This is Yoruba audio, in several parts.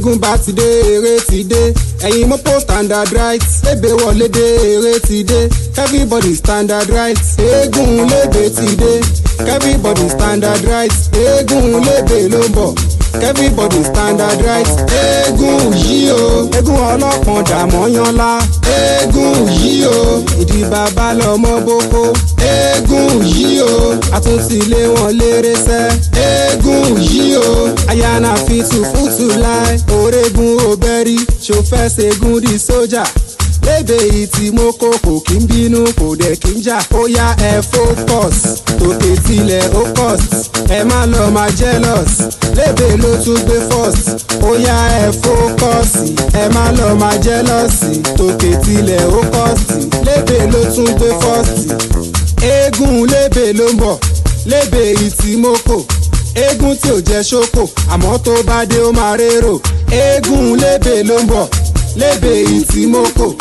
Tégún bá ti dé, eré ti dé. Ẹ̀yin mopo standard right. Lébè wọlé dé, eré ti dé. Everybody standard right. Eégún lébè ti dé. Everybody standard right. Eégún lébè ló ń bọ̀. Everybody standard right. Eégún yìí o. Eégún ọlọ́pọ̀n dàmọ́yánlá. Eégún yìí o. Ìdí bàbá lọmọ boko. Eégún yìí o. Àtúntì lé wọn léré sẹ́. Eégún yìí o. Ayana fitu fútu láì. Orégún obẹ́rí. Ṣo fẹ́ ṣẹ́gun di sójà? Lébè ìtì mo kó kò kí ń bínú, kò dẹ̀ kí ń jà. Ó yá, ẹ focus, tòkè tilẹ̀ ó cost. Ẹ má lọ máa jealous. Lébè ló tún gbé first. Ó yá, ẹ focus, ẹ má lọ máa jealous. Tòkè tilẹ̀ ó cost. Lébè ló tún gbé first. Eégún lébè ló ń bọ̀. Lébè ìtì mo kò. Eégún tí ò jẹ́ ṣókò, àmọ́ tó bá dé, ó máa rérò. Eégún lébè ló ń bọ̀. Lébè ìtì mo kò.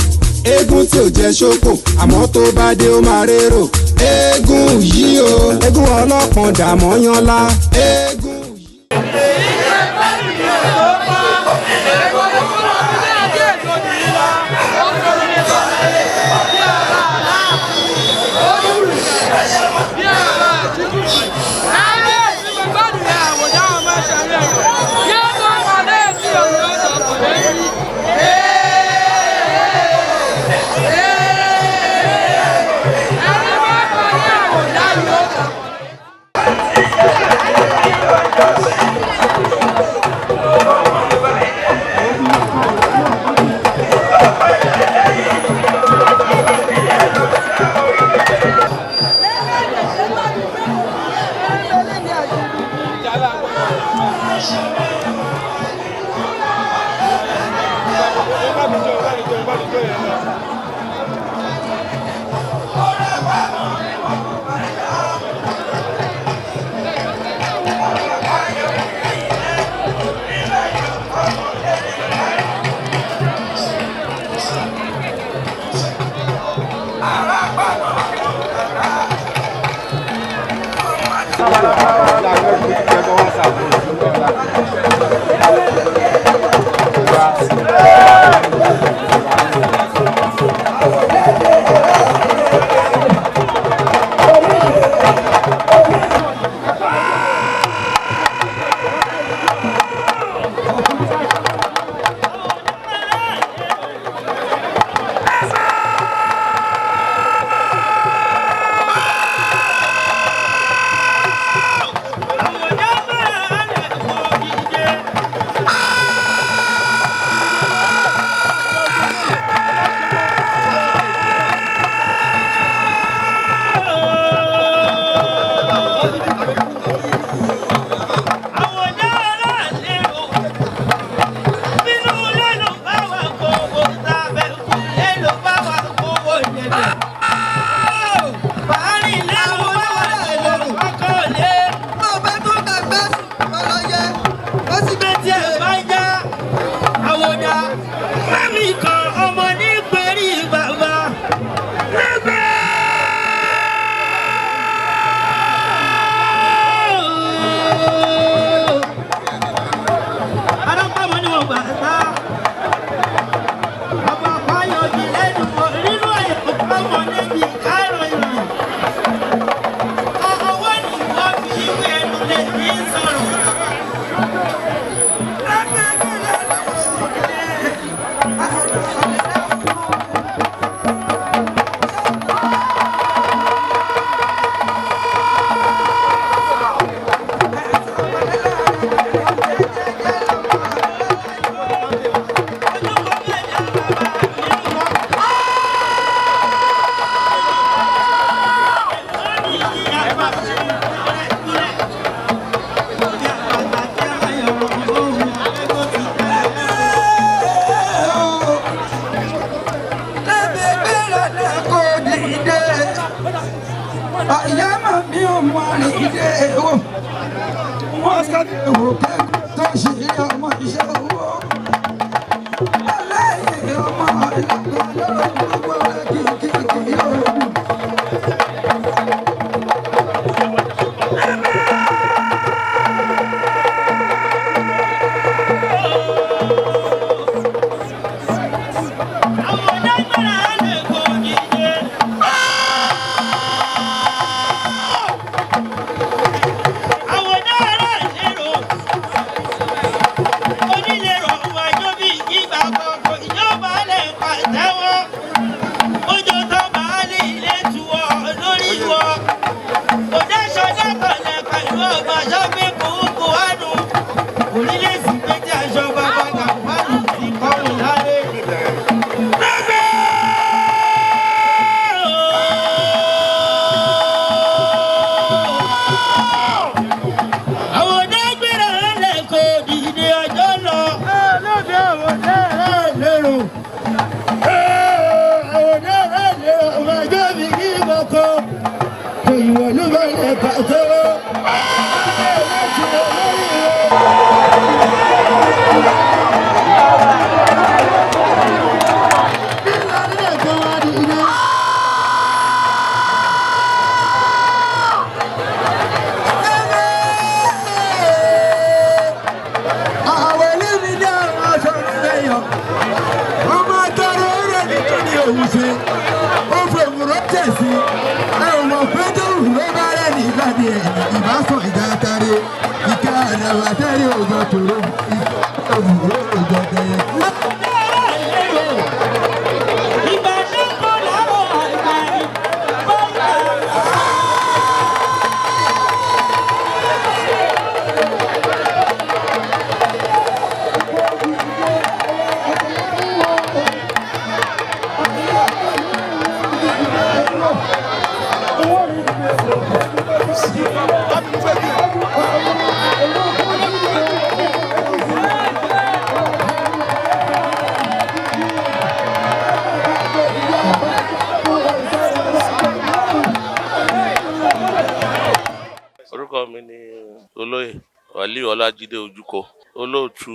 Eégún tí ò jẹ́ ṣókò, àmọ́ tó bá dé, ó máa rérò. Eégún yìí o. Eégún ọlọ́pọ̀n dàmọ́yánlá. Eégún yìí. Orúkọ mi ni Olóyè Wàlíù Ọlájídé Ojúko, olóòtú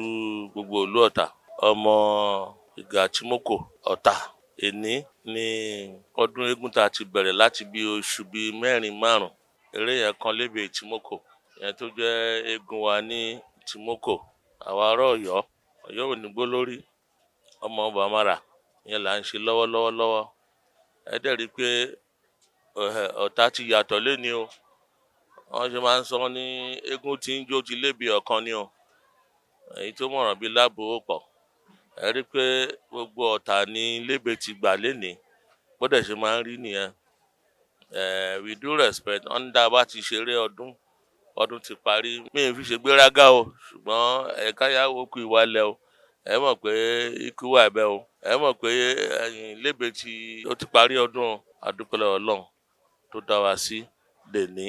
gbogbo ìlú Ọ̀tà, ọmọ Ìgà Tìmọ́kò Ọ̀tà. Èní ni ọdún eégún tá a ti bẹ̀rẹ̀ láti bí oṣù bíi mẹ́rin márùn-ún. Eré yẹn kan lébè Tìmọ́kò, ìyẹn tó jẹ́ eégún wa ní Tìmọ́kò. Àwa ará Ọ̀yọ́, Ọ̀yọ́ ò ní gbó lórí, ọmọ Bàmárà, ìyẹn là ń ṣe lọ́wọ́lọ́wọ́ lọ́wọ́. Ẹ dẹ̀ rí i pé Ọ̀tà ti yàtọ̀ léni o. Wọ́n ṣe máa ń sọ ní eégún tí ń jó ti lébi ọ̀kan ni o, èyí tó mọ̀ràn bíi láàbò ó pọ̀. Ẹ rí i pé gbogbo Ọ̀tà ní lébè ti gbà lénìí, bó dẹ̀ ṣe máa ń rí nìyẹn. With due respect, wọ́n ní tá a bá ti ṣeré ọdún, ọdún ti parí. Mi ò fi ṣe gbéraga o, ṣùgbọ́n ẹ̀ka yàwó kú ìwálẹ̀ o. Ẹ mọ̀ pé ikú wà bẹ́ẹ̀ o. Ẹ mọ̀ pé ẹ̀yìn lébè tí ó ti parí ọdún, a dúpẹ́ lọ́wọ́ Ọlọ́run tó dá wa sí dèní.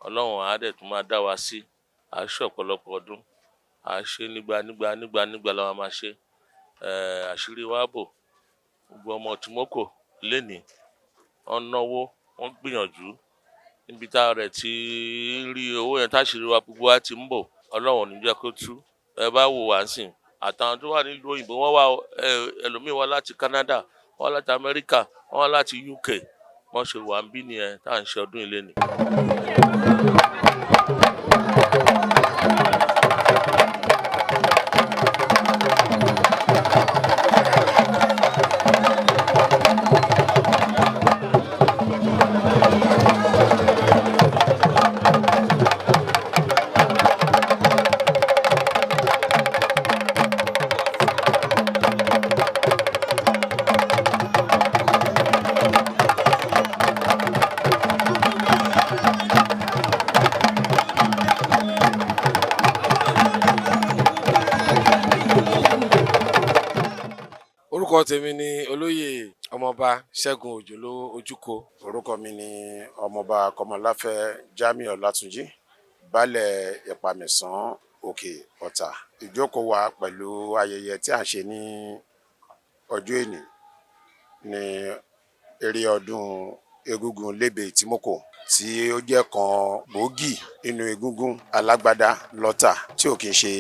Ọlọ́run á dẹ̀ tún máa dá wa sí. A ṣe ọ̀pọ̀lọpọ̀ ọdún. A ṣe nígbà nígbà nígbà nígbà la máa ṣe. Àṣírí wa bò. Gbogbo ọmọ Tìmọ́kò lénìí, wọ́n náwó, wọ́n gbìyànjú. Níbi tá a rẹ̀ ti rí owó yẹn, táṣírí wa gbogbo wa ti ń bò. Ọlọ́run ò ní jẹ́ kó tú. Ẹ bá wò wá sìn, àtàwọn tó wà nílùú òyìnbó wọ́n wá, ẹlòmíì wá láti Canada, wọ́n wá láti America, wọ́n wá láti UK. Wọ́n ṣe wà ń bí nìyẹn tá à ń ṣe ọdún ilé ni. Orúkọ tèmi ni Olóyè Ọmọọba Ṣẹ́gun Òjòló Ojúko. Orúkọ mi ni Ọmọọba Kọmọláfẹ́ Jamiu Ọlátúnjí, Baálẹ̀ Ìpamẹ̀sán Òkè Ọ̀tà. Ìjókòó wa pẹ̀lú ayẹyẹ tí à ń ṣe ní ọjọ́ èní ní eré ọdún egúngún lébè Tìmọ́kò, tí ó jẹ́ kan gbòógì nínú egúngún alágbádá lọ́tà tí ò kì í ṣe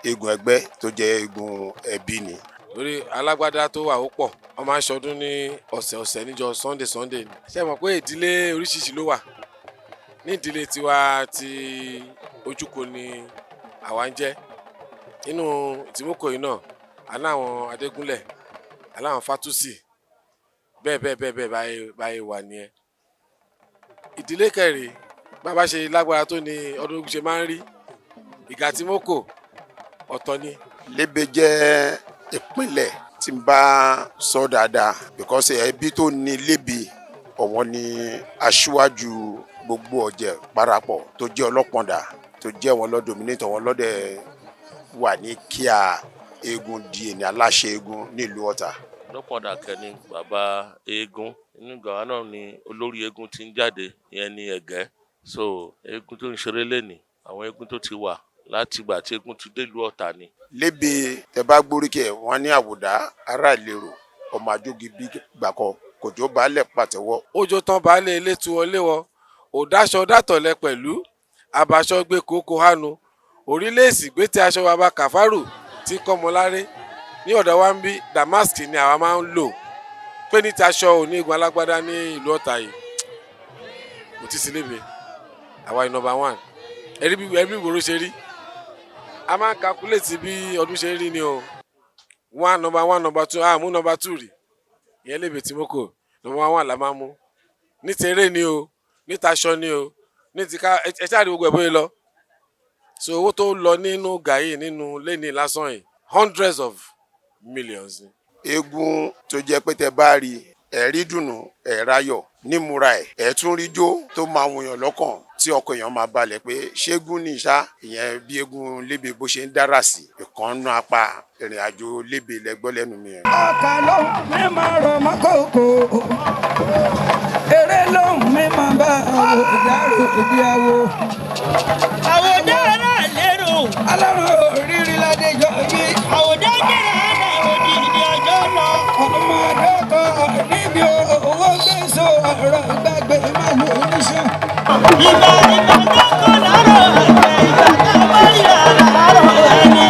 eégún ẹgbẹ́ tó jẹ́ eégún ẹbí ni. Lórí alágbádá tó wà ó pọ̀, wọ́n máa ń ṣọdún ní ọ̀sẹ̀ ọ̀sẹ̀ níjọ́ Sunday Sunday ni. Ṣé ẹ mọ̀ pé ìdílé oríṣiríṣi ló wà? Ní ìdílé tiwa ti Ojúko ni àwa ń jẹ́. Nínú Tìmọ́kò yìí náà, aláwọn Adégúnlẹ̀, aláwọn Fátúsì, bẹ́ẹ̀ bẹ́ẹ̀ bẹ́ẹ̀ bẹ́ẹ̀ báyìí wà nìyẹn. Ìdílé kẹrì, bàbá ṣe lágbára tó ní ọdún ogun ṣe máa ń rí. Ìgà Tìmọ́kò ọ̀tọ̀ ni. Lébè jẹ́ ìpínlẹ̀ tí ń bá sọ dáadáa because ẹbí tó ní Lébè ọ̀wọ́n ni aṣíwájú gbogbo ọ̀jẹ̀ parapọ̀ tó jẹ́ ọlọ́pọ̀ndà tó jẹ́ wọn lọ́ dominate wọn lọ́dẹ̀ wà ní kíá eégún di ẹni aláṣẹ eégún nílùú Ọ̀tà. Lọ́pọ̀dà kẹ́ni bàbá eégún inú gàwá náà ni olórí eégún ti ń jáde, ìyẹn ni Ẹ̀gẹ́. So eégún tó ń ṣeré lénìí, àwọn eégún tó ti wà Láti ìgbà tí eégún ti délùú Ọ̀tà ni. Lébe tẹ bá gbóríkẹ wọn ní àwòdá ará ìlérò ọmọ àjògì bí gbàkọ kòjó baálẹ̀ pàtẹ́wọ́. Ojo tán baálé ilé tu wọlé wọ òdáṣọ dátọ̀lẹ pẹ̀lú abaṣọ gbé kókó hánu orílẹ̀-èsì gbé tí aṣọ baba Kàfárù tí kọ́mọláré ní ọ̀dọ̀ wa ń bí. Damask ni àwa máa ń lò pé ní ti aṣọ òní eégún alágbádá ní ìlú Ọ̀tà yìí kò tí ì sí lébe. Àwa ni number one. Ẹ̀rí bí ìgboro ṣe rí, a máa ń calculate bí ọdún ṣe rí ni o. One, number one, number two, ah, mú number two rí ìyẹn lébe tí mo kò. Number one la máa mú ní ti eré ni o, ní taṣọ ni o, ní ti ká ẹ ṣáà rí gbogbo ẹ̀ bóyá lọ. So owó tó lọ nínú gàyè nínú lẹ́ni lásán yìí, hundreds of millions ni. Eégún tó jẹ́ pé tẹ bá rí ẹ̀rí dùnú ẹ̀ráyọ̀ nímúra ẹ̀, ẹ̀ tún rí jó tó máa wùyàn lọ́kàn tí ọkọ èèyàn máa balẹ̀ pé ṣéégún ní ìṣá ìyẹn bí eégún lébe bó ṣe ń dára sí ìkànnú apá ìrìn àjò lébe lẹ́gbọ́ lẹ́nu mi yẹn. Ọkà ló mi máa rọ̀ mọ́ kókó, eré ló mi máa bá àwòdàrò ìdí àwò. Àwòdà náà lérò. Alárùn òrírí ládéjọ bí. Àwòdà jẹ́rẹ̀ náà òdì ìdí ọjọ́ lọ. Ọmọ àdókò níbi owó gbèsò ọ̀rọ̀ gbàgbé má lò oníṣẹ́. Ìgbà ìgbà tó kọ́ lárọ̀ ẹ̀jẹ̀ ìgbà tá a bá ríra lárọ̀ ẹni.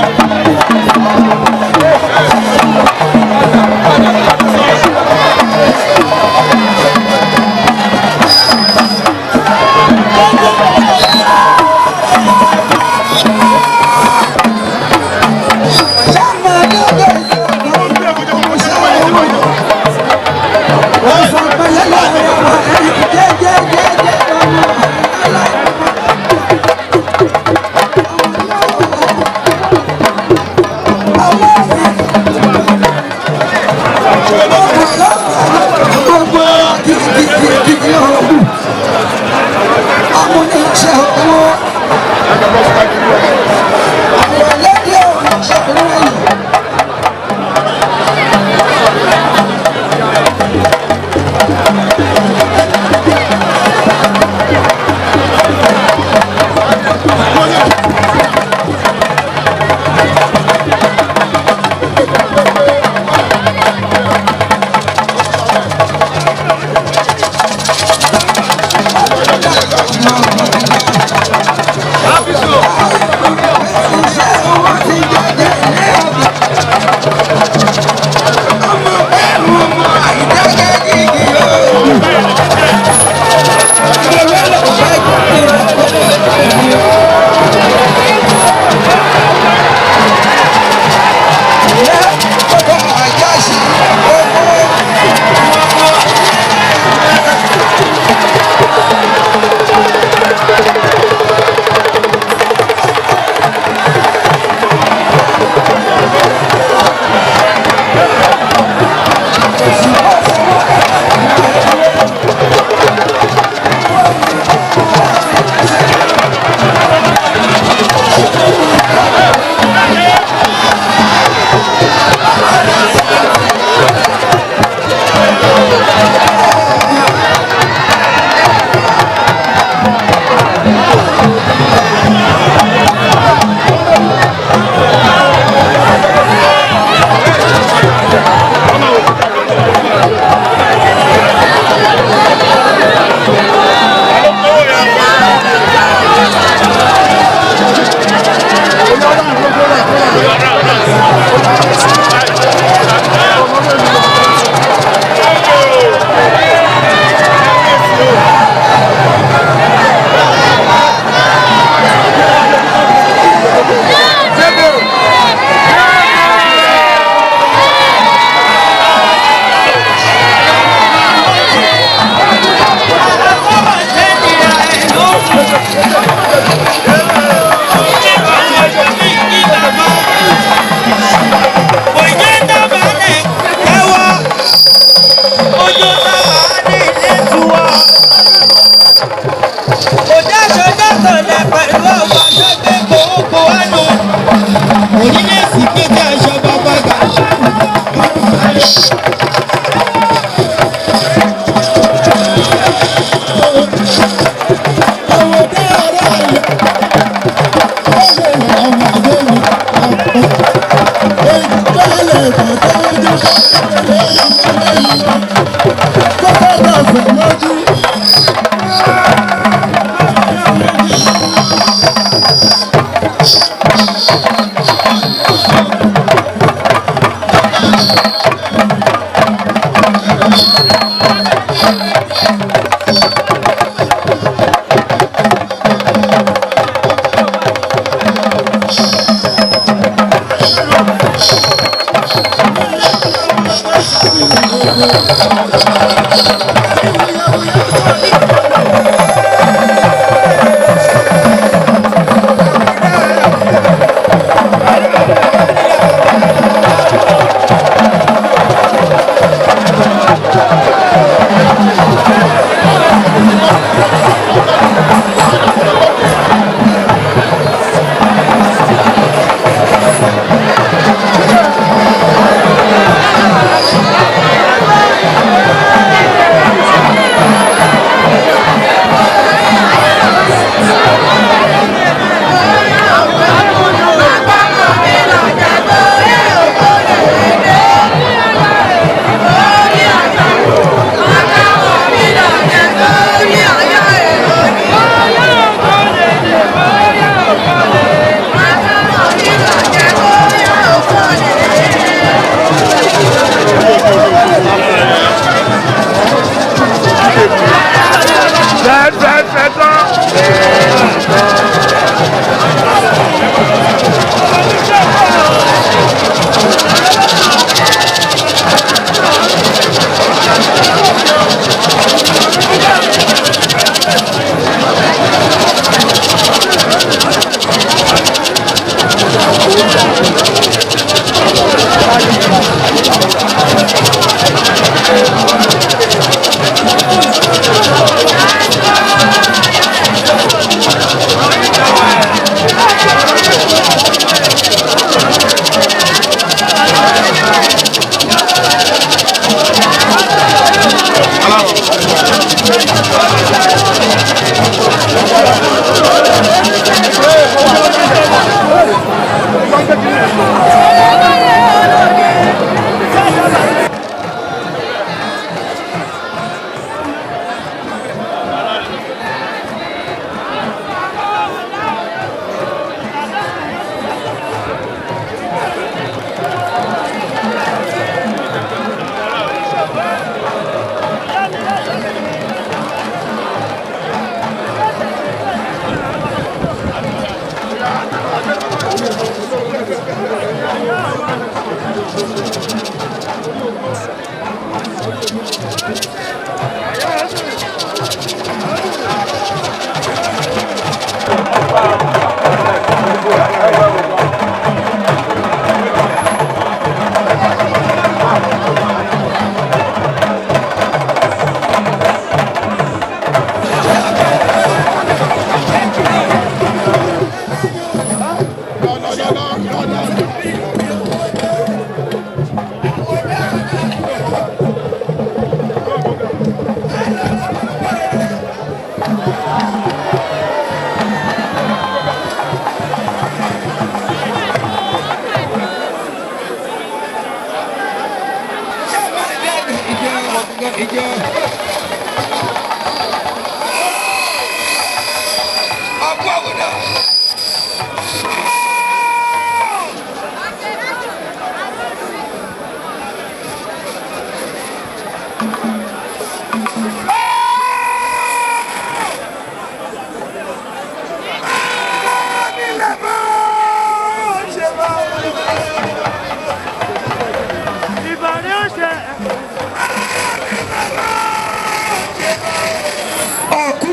Ọkú.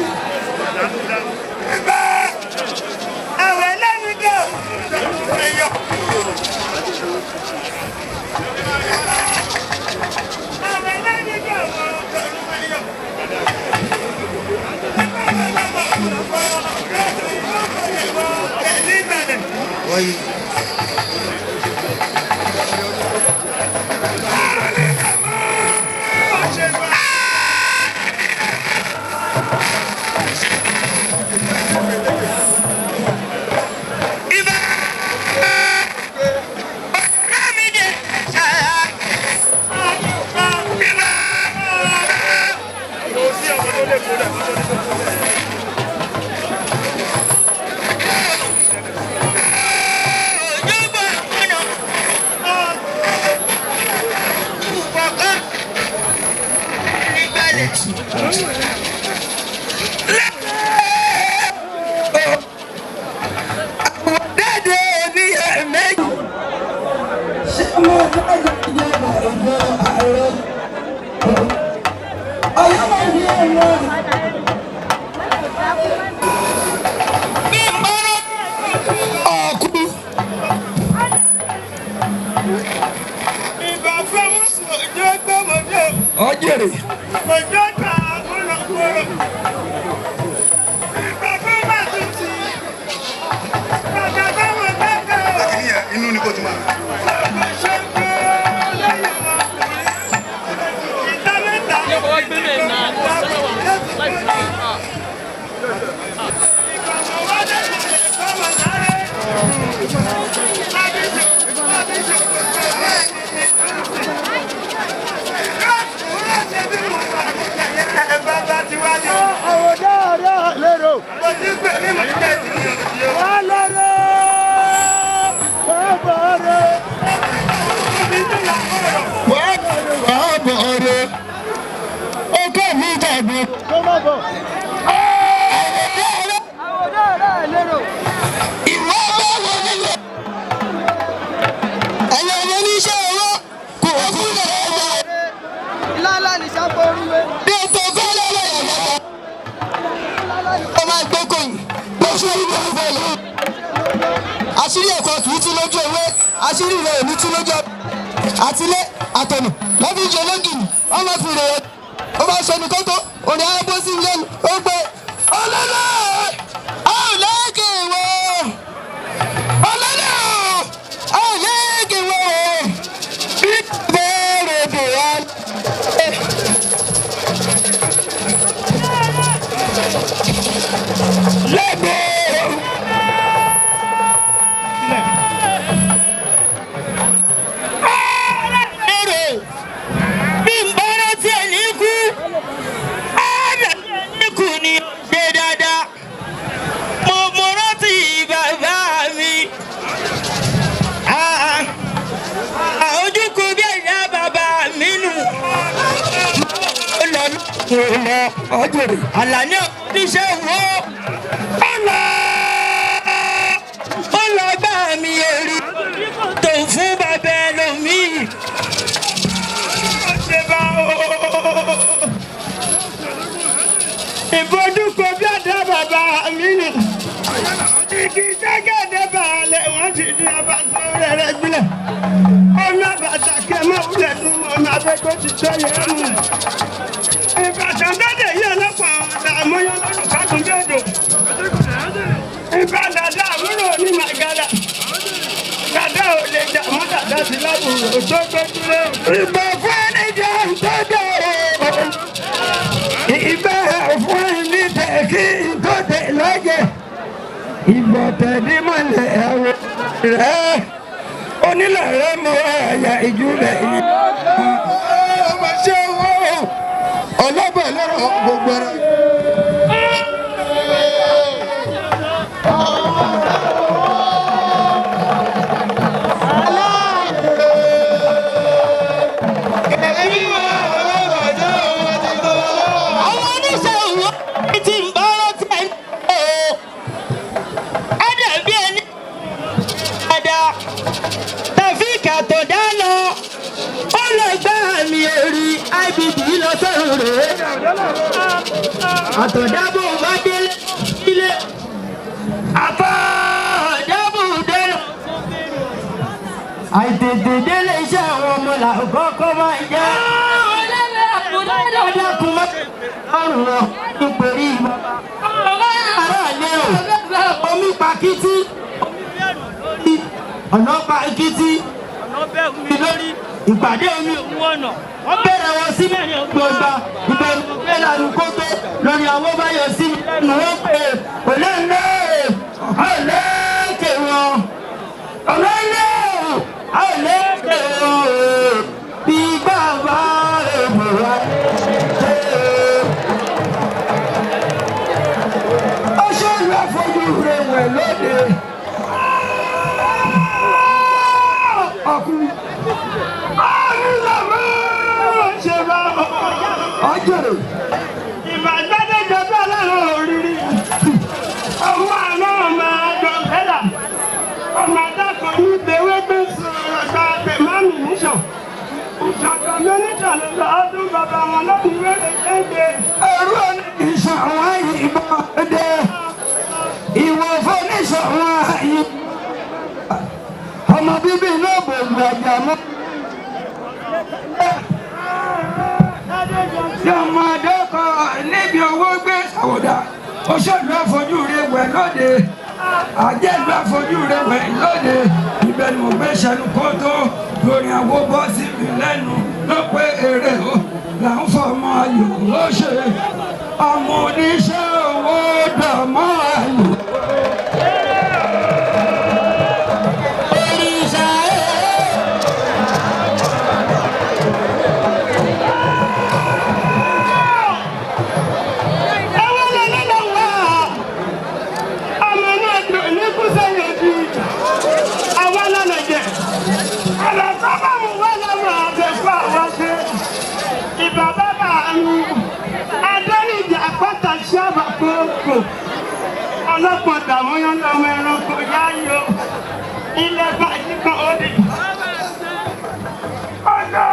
Dédé bí ẹ̀mẹ́jì. Ṣé mo dájọ́ ìjọba ìjọ àárọ̀? Ọ̀yọ́ máa ń bí ẹ̀rọ. Bí n bá rọ́ ọ̀kú. Ìbà fún ọjọ́ gbọ́mọdé. Ọjẹ́rè. Ọjọ́ ta ọlọ́gbọ́rọ̀. Ìbà fún màtúntì. Bàbá báwọn dákẹ́. Inú ni kò ti máa. Bàbá ṣe ń gbé lẹ́yìn ọmọkùnrin. Ìta mẹ́ta. Ọkọ mi dàgbé. Ìwọ bá wọ nílẹ̀. Ẹ̀yin ọmọ oníṣẹ́ owó kò kú lọ́wọ́. Lálá ní sábọ̀ orúwe. Bí o tó kọ́ lọ́wọ́ ìyàwó. Ó máa gbé kòyìn. Bó ṣe ń lọ bọ̀ lọ. Àṣírí ẹ̀kọ́ kì í tú lójú ewé. Àṣírí rẹ̀ ò ní tú lójú ọ̀pẹ. Àtilé àtọ̀nà wọ́n fi ń ṣe ológìnì. Wọ́n máa fi rè é. Ó máa ṣe ẹnìkan tó òní arábó sí ilé ẹnu. Ó gbé ọlọ́lá ọ̀lẹ́kẹ̀ wọ. Ọlọ́lá ọ̀lẹ́kẹ̀ wọ. Bí bẹ́ẹ̀rẹ̀ bò wá. Lẹ́gbẹ̀ẹ́. Èrò bí n bá rántí ẹ̀ ní kú, á dàbí ẹni kú ni ó ṣe dáadáa. Mo rántí bàbá mi. Ojúkú bí ẹ̀yà bàbá mi nù. Ó lọ lọ Ọjọ́rè. Àlàní oníṣẹ́ wo? Ó lọ ó lọ gbá mi èrì tó fún bàbá ẹlòmíì. Ó ṣe bá o. Ìbọdúkọ bí àdá bàbá mi nù. Igi jẹ́gẹ̀dẹ̀ balẹ̀ wọ́n ti di abàtà rẹ̀ rẹ̀ gbilẹ̀. Ọmọ àbàtà kẹ́mọ́ wulẹ̀ dùn ọmọ abẹ́gbẹ́ ti tọ́ yẹn mú. Ìbàdàn dọ́dẹ̀ yìí ọlọ́pàá ọ̀dà àmọ́yọ́ lọ́dún kágun bẹ́ẹ̀dọ̀. Ìbàdàn dàda àbúrò ní màgàdà. Dàda ò lè jà mọ́ dàda sí lábùrò tó gbójúlé. Ìbà fún ẹni jẹ́ ìtọ́jú o. Ìbà fún ẹni tẹ̀ kí n tó tẹ̀ lọ́jẹ̀. Ìbà tẹ̀dí mọ̀lẹ̀ ẹ̀rọ rẹ̀. Onílẹ̀ rẹ̀ mọ ẹ̀yà ìjúlẹ̀ yìí. Ọmọ ṣé wo ọlọ́bẹ̀ lọ́rọ̀ gbogbo rẹ̀. Àwọn oníṣẹ́ òwò ti ń bá rántí ẹni o. Á dàbí ẹni dáadáa. Tàfíìkì àtọ̀dá lọ. Ó lọ gbá àmì èrì IBB lọ sọ́run rèé. Àtọ̀dá bò bá délé ilé. Àtọ̀dá bò délé. Àìtètè délé iṣẹ́ àwọn ọmọ làkọ́kọ́ máa ń jẹ́. Dákun má ọrùn rọ̀ nítorí bàbá. Ará ilé o, omi pakítí, ọ̀nà pakítí, omi lórí, ìpàdé omi òun ọ̀nà. Wọ́n bẹ̀rẹ̀ wọn sí mẹ́rin gbọ̀ngbà, ìbẹ̀rù pé lànà kótó lórí àwọn bá yọ sí mi lẹ́nu wọ́n pè é olóńgbò ọ̀lẹ́kẹ̀ wọn. Olóńgbò ọ̀lẹ́kẹ̀ wọn bí bàbá èbúra ṣe. Ó ṣe ìlú àfojú rẹ̀ wẹ̀ lóde. Ọkùnrin. Ọ̀rìn lọ́mọ́ ṣe bá ọjọ́rò. Bàbá wọn lóbi wẹ́rẹ́ jẹ́ǹde. Ẹrú oníṣàwọn ìbọn dé. Ìwọ̀fọ̀ oníṣàwọn ayé. Ọmọ bíbí inú òbòògùn àjà mọ́. Yọmọdé kọ níbi owó gbé sàwọ́dà. Oṣèlú àfojú rẹ̀ wẹ̀ lóde. Àjẹ́lú àfojú rẹ̀ wẹ̀ lóde. Ibẹ̀ ni mo gbé sẹ́nu kótó. Lórí àwo bọ́ sí mi lẹ́nu ló pé èrè o. Là ń fọmọ ayò ó ṣe. Ọmọ oníṣẹ́ owó dàmọ́ ayò. Òrìṣà ẹ̀. Ẹwọ́n lọ lọ́lọ́ wá. Ọmọ náà dùn ní kúsẹ́yìn òbí. Àwọn lọ́nà jẹ. Ọ̀rọ̀ sábà mú wá lọ́mọ àbẹ̀fọ́ àwọn ṣe. Ìbà bàbá mi. Adéríjà àpáta ṣáàbà kókò. Ọlọ́pàá dààmú yán lọ́mọ ẹranko yáyò. Ilẹ̀ bàjí kan ó di. Ọ̀nà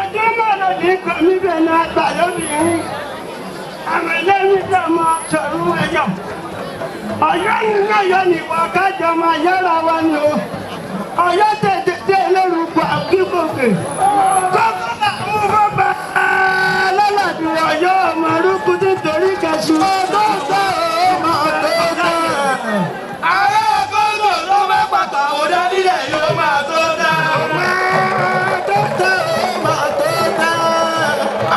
ọjọ́ mọ̀lọ́dún kan níbẹ̀ náà gbà lóbìnrin. Àmì lẹ́yìn tó máa sọ̀rọ̀ ẹ̀yọ̀. Ọ̀yọ́ nínú ọ̀yọ́ ni ìwà kájọ máa yára wa ni o. Ọ̀yọ́ tètè dé lórúkọ àkíkòkè. Kókó bá mú bọ́bá lọ́lọ́dún ọ̀yọ́ ọmọ orúkú nítorí kẹsùn. Ọgọ́ta ọmọ tó dá. Ará Kóńgò ló fẹ́ pàtó àwòdá nílẹ̀ yóò máa tó dá. Ọgọ́ta ọmọ tó dá.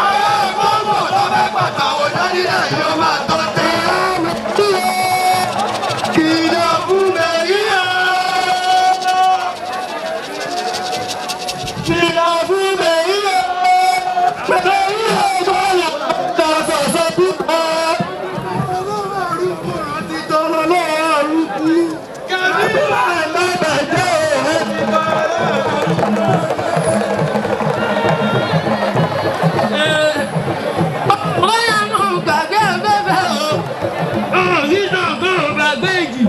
Ará Kóńgò ló fẹ́ pàtó àwòdá nílẹ̀ yóò máa tó dá. Kìlọ̀ fún Mẹ̀ríà. Kìlọ̀ fún Mẹ̀ríà. Mẹ̀ríà bọ́lá ta sọ̀sọ̀ púpọ̀. Bóyá mo gbàgbé bẹ́bẹ̀ o, òní sọ̀gbọ́n gbàgbé jì.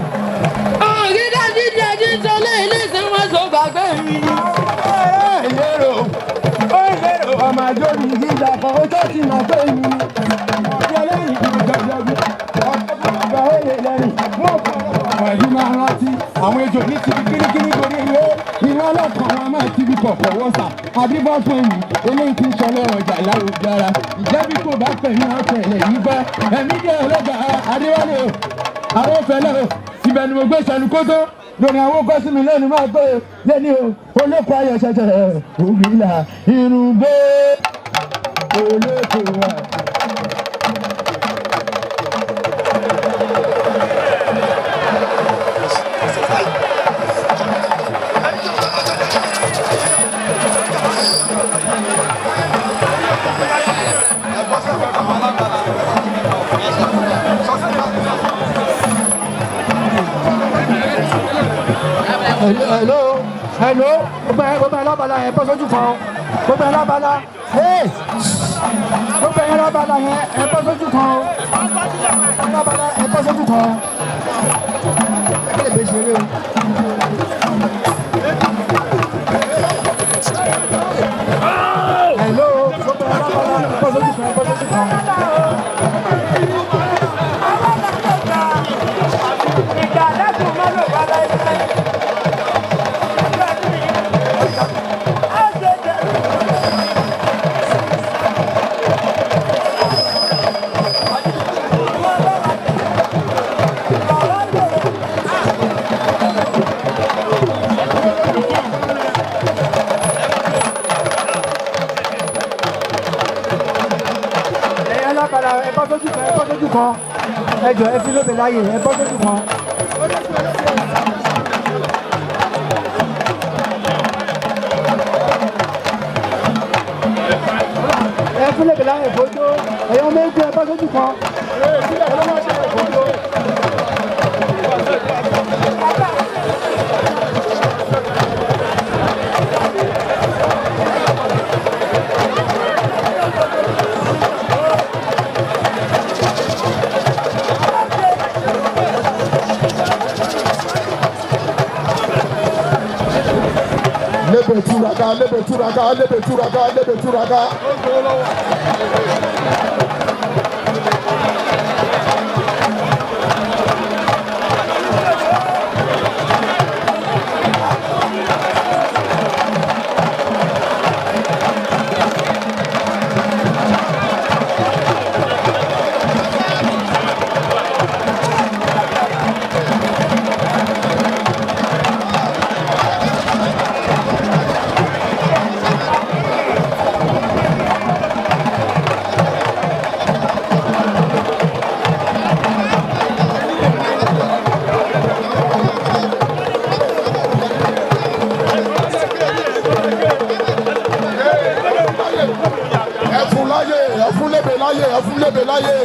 Òní dájú dájú sọ léèlé tí wọ́n sọ gbàgbé mi. Ìlérò, ó ìlérò ọmọ àjọyìn gíga kan ó tó ti mọ̀ pé mi. Ọ̀pọ̀ lẹ́yìn ìjọba ọ̀pọ̀ òye lẹ́yìn wọ́n kọ́ ọ̀pọ̀ ìlú máa rántí. Àwọn ejò ní ti kíríkírí torí ilé iná ọlọ́kan wọn máa ti fi kọ̀kọ̀ wọ́sà. Adébọ́ fún mi, eléyìí ti ń sọ lọ́rọ̀ ìjà lárugára. Ìjẹ́bí kò bá fẹ̀mí ọ̀fẹ́ ilẹ̀ yìí bá. Ẹ̀mí jẹ́ ọlọ́gà Adéwálé o, àwọn òfẹ́lẹ́ o, ibẹ̀ ni mo gbé sẹ́nu kótó. Lórí àwọn kọ́ sí mi lẹ́nu máa gbé lẹ́ni o, olóko ayọ̀ ṣẹ̀ṣẹ̀ ògbìlà irun bó olóko wa. Hello, hello, gbogbo ẹ gbogbo ẹ lábala yẹn bọ́ sójú kan o. Gbogbo ẹ lábala, hey, gbogbo ẹ lábala yẹn ẹ bọ́ sójú kan o. Lábala ẹ bọ́ sójú kan o. Ẹ lè bẹ ṣeré o. Hello, gbogbo ẹ lábala ẹ bọ́ sójú kan, ẹ bọ́ sójú kan. Ìgbà dẹ́kun mọ́ ló wà láyé. Ẹ̀yin alábala ẹ bọ́ sójú kan, ẹ bọ́ sójú kan. Ẹ jọ̀ọ́ ẹ fi lóbe láàyè, ẹ bọ́ sójú kan. Ẹ fi lóbe láàyè fojú. Ẹ̀yin ọmọ eégún ẹ bọ́ sójú kan. Lébè túraká. Túraká, lébè túraká, lébè túraká, lébè túraká. Ẹ fún láyè, ẹ fún lébè láyè, ẹ fún lébè láyè.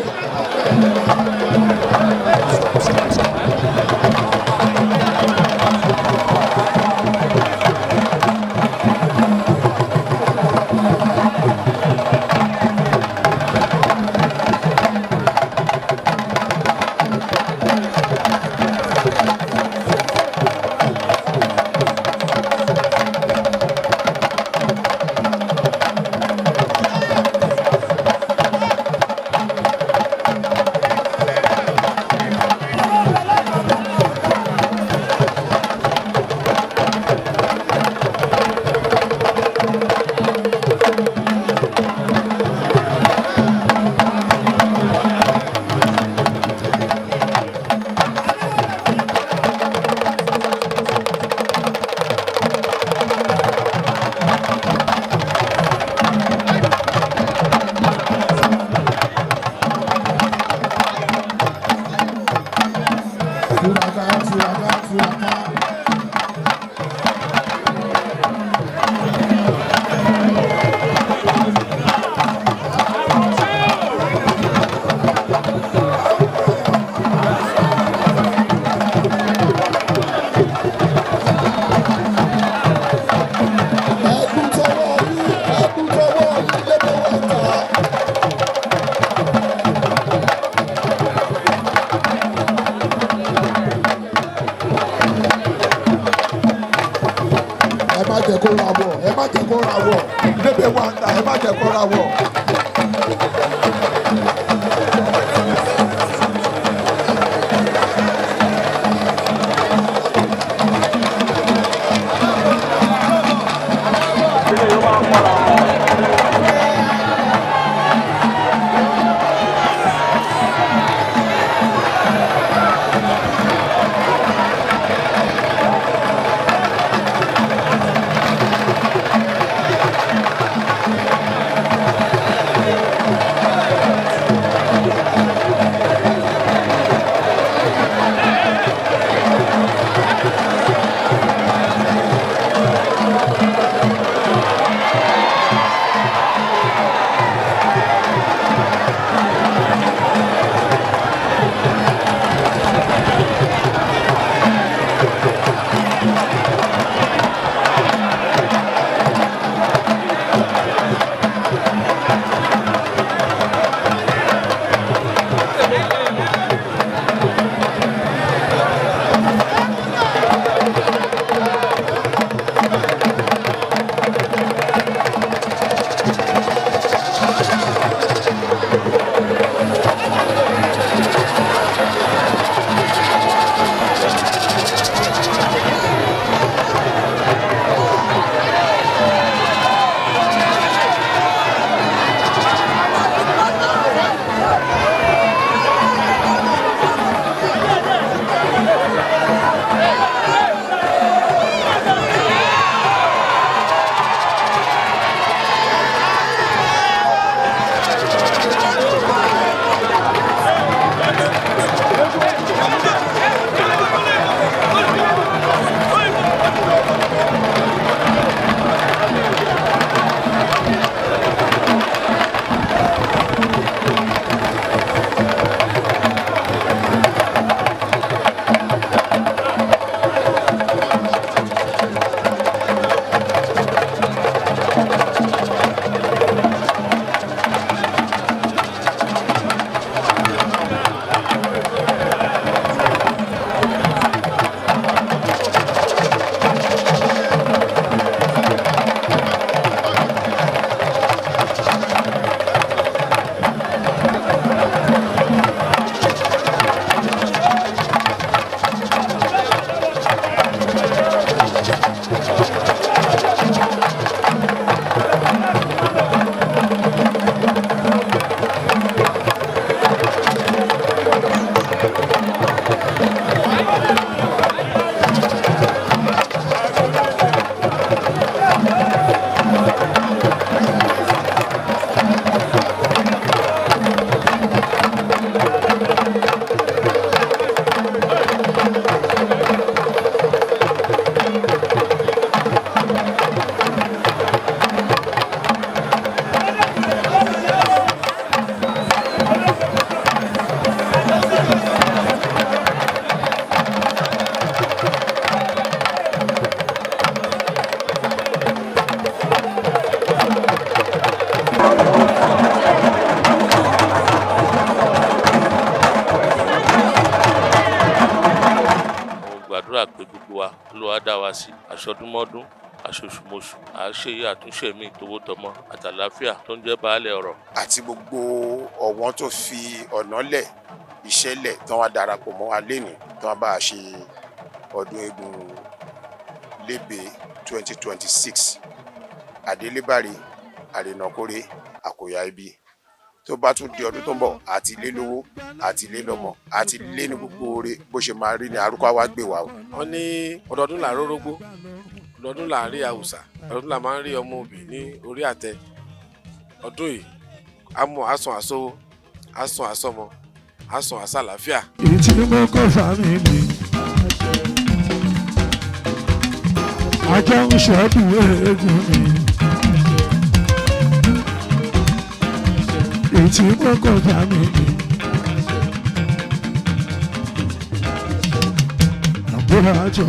Túraká, túraká, túraká. Ẹkún tọwọ́ yín, ẹkún tọwọ́ yín, lébè wá ta. Ẹ má jẹ́ kó ra wọ̀, ẹ má jẹ́ kó ra wọ̀, lébè wá ta, ẹ má jẹ́ kó ra wọ̀. Olúwa dá wa sí aṣọdúnmọ́dún, aṣoṣùmọṣù, àṣeyẹ àtúnṣe mi tówó tọmọ àtàláfíà tó ń jẹ́ baálẹ̀ ọ̀rọ̀. Àti gbogbo ọ̀wọ́n tó fi ọ̀nà lẹ̀, iṣẹ́ lẹ̀, tán wá darapọ̀ mọ́ wa lénìí, tán wá bá a ṣe ọdún eégún Lébè 2026. Àdélébàrè, àrènàkórè, àkòyà ibi tó bá tún di ọdún tó ń bọ̀, àti lé lówó, àti lé lọ́mọ, àti lé ní gbogbo oore. Bó ṣe máa rí ni arúgbó wa gbé wa o. Wọ́n ní ọdọọdún là ń rórógbó, ọdọọdún là ń rí àwùsà, ọdọọdún là máa ń rí ọmọ òbí ní orí àtẹ. Ọdún yìí àmọ́ àsàn àsówó, àsàn àsọmọ, àsàn àsàlàáfíà. Ìtì mo kọ́ fámìlì. Ajá ń ṣọ́dún eégún mi. Ìtì mo kọ́ fámìlì. Àbúrò àjọ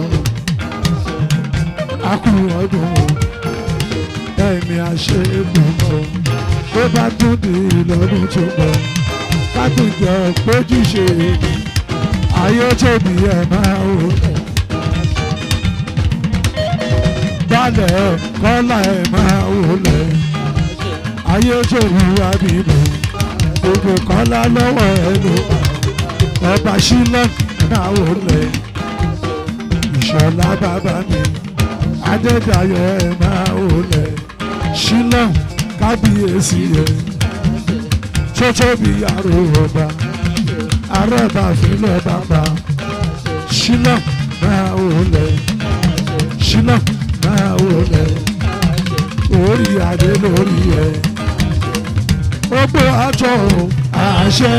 akú ọdún o, ẹ̀mí àṣẹ gbọ̀ngàn bó bá tún di lọ́dún tó bọ̀, kákùjọ péjúṣe ayé tóbi ẹ̀ máa wò balẹ̀ kọ́lá ẹ̀ máa wò lẹ̀ ayé tóbi wá bíbẹ̀ gbogbo kọ́lá lọ́wọ́ ẹ̀ ló ọba sílẹ̀ máa wò lẹ̀. Ìṣọ̀lá bàbá mi Adédayọ̀ ẹ̀ máa wò lẹ̀ sílẹ̀ kábíyèsí ẹ̀ tó tóbi yàrá ọba arẹ́bà fílẹ̀ bàbá sílẹ̀ máa wò lẹ̀, sílẹ̀ máa wò lẹ̀, orí adé lórí ẹ̀ ó gbó àjọ àṣẹ.